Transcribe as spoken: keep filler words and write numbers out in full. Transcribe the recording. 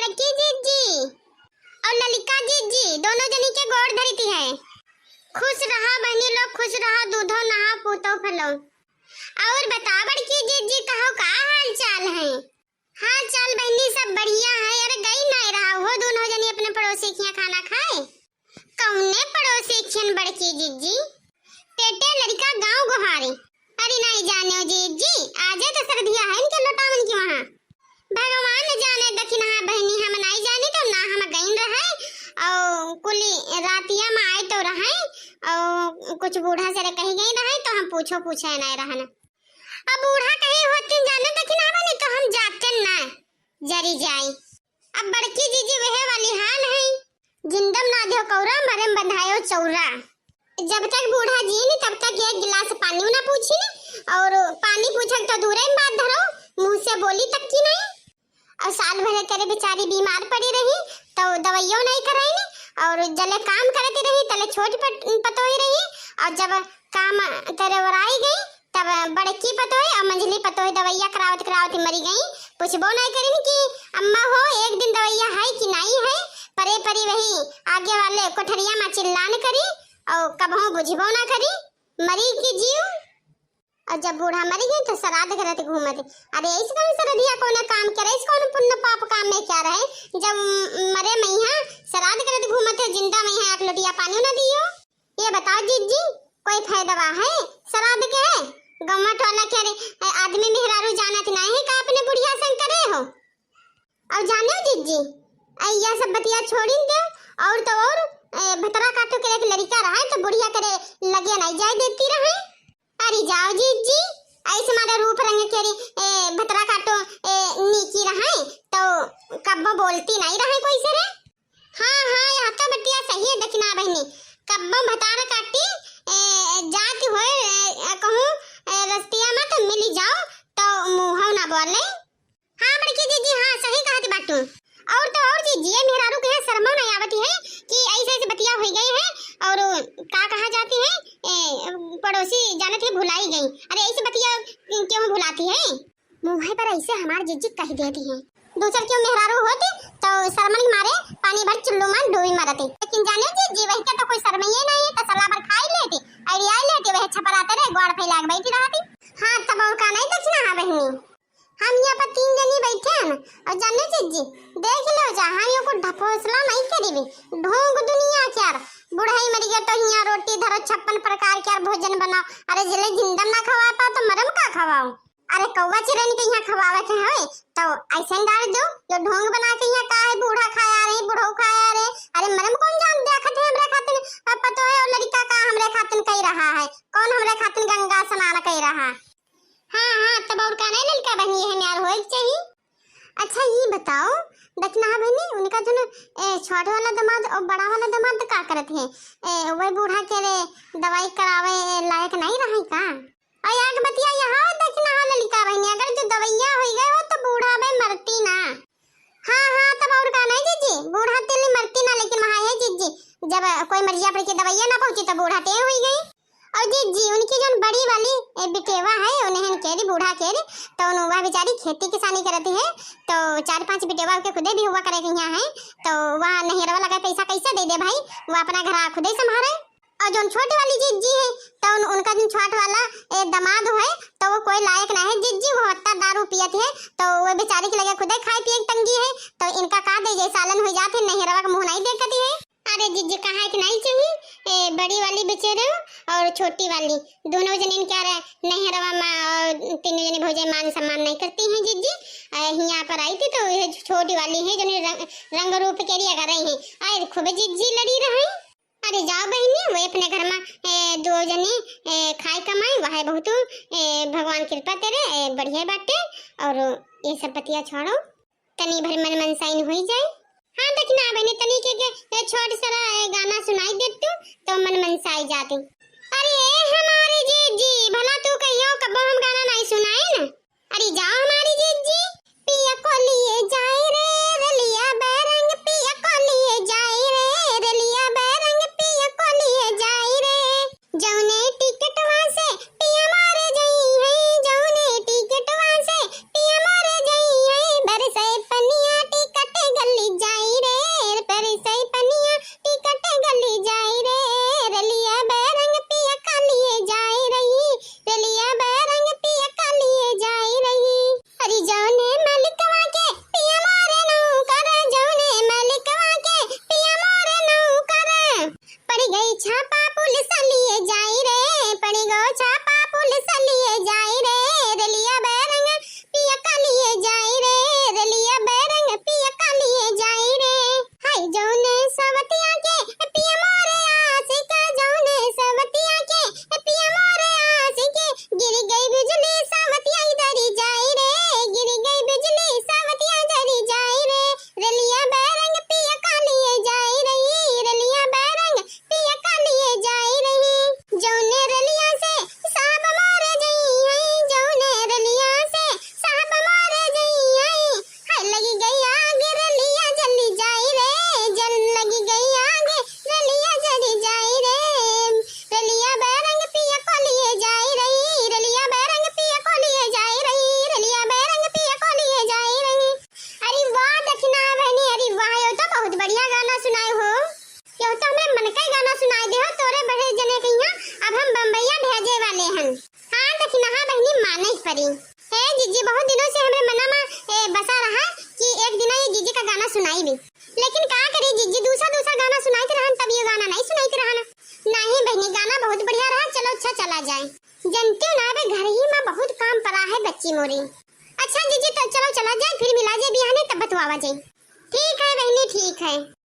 बड़की जिज्जी और ललिका जिज्जी दोनों जनी के गोड़ धरती है। खुश रहा बहनी लोग, खुश रहा, दूधो नहा पूतो फलो। और बता बड़की जिज्जी, कहो का हाल चाल है? हाल चाल बहनी सब बढ़िया है। अरे गई नाई रहा हो दोनों जनी अपने पड़ोसी के यहाँ खाना खाए। कौने पड़ोसी खियन बड़की जिज्जी? टेटे लड़का गाँव गुहारे। अरे नाई जाने जिज्जी, आजे तो सरधिया है इनके लौटावन के वहाँ। भगवान जाने दखिनहा बहनी, हम नाई जानी तो ना हम गइन रहे। और कुली रातिया में आए तो रहे और कुछ बूढ़ा से कही गई रहे तो हम पूछो पूछे नाई रहन। अब बूढ़ा कहीं होती जाने दखिनहा बहनी तो हम जाते ना जरी जाए। अब बड़की जिज्जी वहे वाली हाल है, जिंदम ना देहो कौरा, मरे में बंधायो चौरा। जब तक बूढ़ा जीन तब तक एक गिलास पानी ना पूछी और पानी पूछल तो दूरे में बात धरो, मुंह से बोली तक की नहीं। और साल भर तेरे बेचारी बीमार पड़ी रही तो दवाइयों नहीं कराई और जले काम करती रही तले छोट पत-, पतोही रही। और जब काम तेरे ओराई गई तब बड़की पतोही और मंझली पतोही दवैया करावत करावत ही मरी गई। पूछबो नहीं करिन कि अम्मा हो एक दिन दवैया है कि नहीं है। परे परी वही आगे वाले कोठरिया में चिल्लान करी और कबहू बुझबो ना करी मरी की जीव। और जब बूढ़ा मरी गई तो श्राद्ध करत घूमत। अरे ऐसे कौन श्रद्धिया कौन काम करे, ऐसे कौन पुण्य पाप काम में क्या रहे? जब मरे मैया श्राद्ध करत घूमत है, जिंदा मैया एक लोटिया पानी ना दियो। ये बताओ जिज्जी, कोई फायदा बा है श्राद्ध के? गौमट वाला के रे, ए, आदमी मेहरारू जानत नहीं है का अपने बुढ़िया संग करे हो? और जाने हो जिज्जी, ए, यह सब बतिया छोड़िन दे। और तो और, ए, भतरा काटो के एक लड़का रहा है तो बुढ़िया करे लगे नहीं जाए देती रहे। अरे जाओ जिज्जी, ऐसे मारे रूप रंग के रे, ए, भतरा काटो, ए, नीकी रहे तो कब्बो बोलती नहीं रहे कोई से रे। हाँ, हाँ, यह तो बतिया सही है दखिनहा बहनी। कब्बो भतार काटी, ए, जात होए, ए, कहूँ, ए, रस्तिया में तो मिली जाओ, तो मुँह ना बोले। हाँ, बड़की जिज्जी, हाँ, सही कहत बाटू। और तो और जिज्जी, ये मेहरारू के यहाँ शर्मो नहीं आवती है कि ऐसे ऐसे बतिया हुई गई है और का कहा जाती है, ए, पड़ोसी जानत है भुलाई गई। अरे ऐसे बतिया क्यों भुलाती है? मुँह पर ऐसे हमार जिज्जी कह देती है। दूसर क्यों मेहरारू होती तो शर्मन मारे पानी भर चुल्लू में डूबी मरती। लेकिन जाने जिज्जी, वही के तो कोई शर्मइये नहीं है, तसला भर खाई लेती, अड़ियाई लेती, वह छपराते रहे, ग्वाड़ फैला के बैठी रहती। हाँ, तब और का नहीं दखिनहा बहनी। हम यहाँ पर तीन जनी बैठे हैं और जाने जिज्जी, देख लो जा, हम यो को ढपोसला नहीं करीबी। ढोंग दुनिया क्या, बुढ़ाई मर गया तो यहाँ रोटी धरो, छप्पन प्रकार के भोजन बनाओ। अरे जिले जिंदम ना खवा पाओ तो मरम का खवाओ? अरे कौवा चिरैन के यहाँ खवावे के होए तो ऐसे न डाल दो, यो ढोंग बना के यहाँ का है, बूढ़ा खाया रहे, बुढ़ऊ खाया रहे। अरे मरम कौन जान देखत है हमरे खातिर, अब पतो है और लड़का का हमरे खातिर कह रहा है, कौन हमरे खातिर गंगा स्नान कह रहा है। हाँ, हाँ, तब और का नहीं ललका बहनी है, न्यार होए के चाहिए। अच्छा, ये बताओ, दखिनहा बहनी, उनका जो न, ए, छोट वाला दामाद और बड़ा वाला दामाद का करत है? ए, वही बूढ़ा के रे दवाई करावे लायक नहीं रहे का? और एक बतिया यहाँ दखिनहा ललका बहनी, अगर जो दवैया होई गए हो तो बूढ़ा बे मरती ना। हाँ, हाँ, तब और का नहीं जिज्जी, बूढ़ा तेली मरती ना, लेकिन वहाँ है जिज्जी, जब कोई मर्जिया पर के दवैया ना पहुँची तो बूढ़ा टें हुई गई। और जिज्जी, उनकी जौन बड़ी वाली, ए, बिटेवा है, उन्हें केरी बूढ़ा केरी, तो उन, वह बेचारी खेती किसानी करती है, तो चार पांच बिटेवा के खुदे भी हुआ करे के यहाँ है, तो वह नैहरवा लगा पैसा कैसे दे दे भाई, वह अपना घर खुदे संभाले। और जौन छोटी वाली जिज्जी है, तो उन, उनका जौन छोट वाला, ए, दामाद है, तो वो कोई लायक ना है जिज्जी, वो हत्ता दारू पियत है, तो वो बेचारी के लगे खुदे खाए पिए के तंगी है, तो इनका का दे जाए, सालन हो जाते, नैहरवा का मुँह नहीं देखती है। अरे जिज्जी, कहा कि नहीं चाहिए, ए, बड़ी वाली बेचारे और छोटी वाली, दोनों जनीन क्या रहे, नैहरवा में और तीनों जनी भौजाई मान सम्मान नहीं करती हैं जिज्जी। ए, यहाँ पर आई थी तो ये छोटी वाली है जो रंग, रंग रूप के लिए कर रही है। अरे खूब जिज्जी लड़ी रही। अरे जाओ बहनी, वो अपने घर में, ए, दो जनी, ए, खाए कमाए, वह बहुत, ए, भगवान कृपा तेरे, ए, बढ़िया बाटे। और ये सब बतिया छोड़ो, तनी भर मन मनसाइन होई जाए। हाँ, दखिनहा बहनी, तनी के, के, ए, छोट सरा, ए, गाना सुनाई दे तू, तो मन मनसाई जाती। अरे ए हमारी जिज्जी, भला तू कहियो कबो हम गाना नहीं सुनाए न? अरे जाओ हमारी जिज्जी। पिया को लिए जाए रे रलिया बैरंग, पिया को लिए जाए रे रलिया बैरंग, पिया को लिए जाए रे। जौने टिकटवा से पिया मारे जई है, जौने टिकटवा से पिया मारे जई है, बरसे पनिया टिकट गली हे जीजी, बहुत दिनों से हमरे मना मा, ए, बसा रहा कि एक दिन ये जीजी का गाना सुनाई भी, लेकिन का करी जीजी, दूसरा दूसरा गाना सुनाइत रहन, तब ये गाना नहीं सुनाइत रहन। नहीं बहनी, गाना बहुत बढ़िया रहा, चलो अच्छा चला जाए। जनते ना बे, घर ही मा बहुत काम पड़ा है बच्ची मोरी। अच्छा जीजी, तो चलो चला जाए, फिर मिला जाए बिहाने, तब बतवावा जाए। ठीक है बहनी, ठीक है।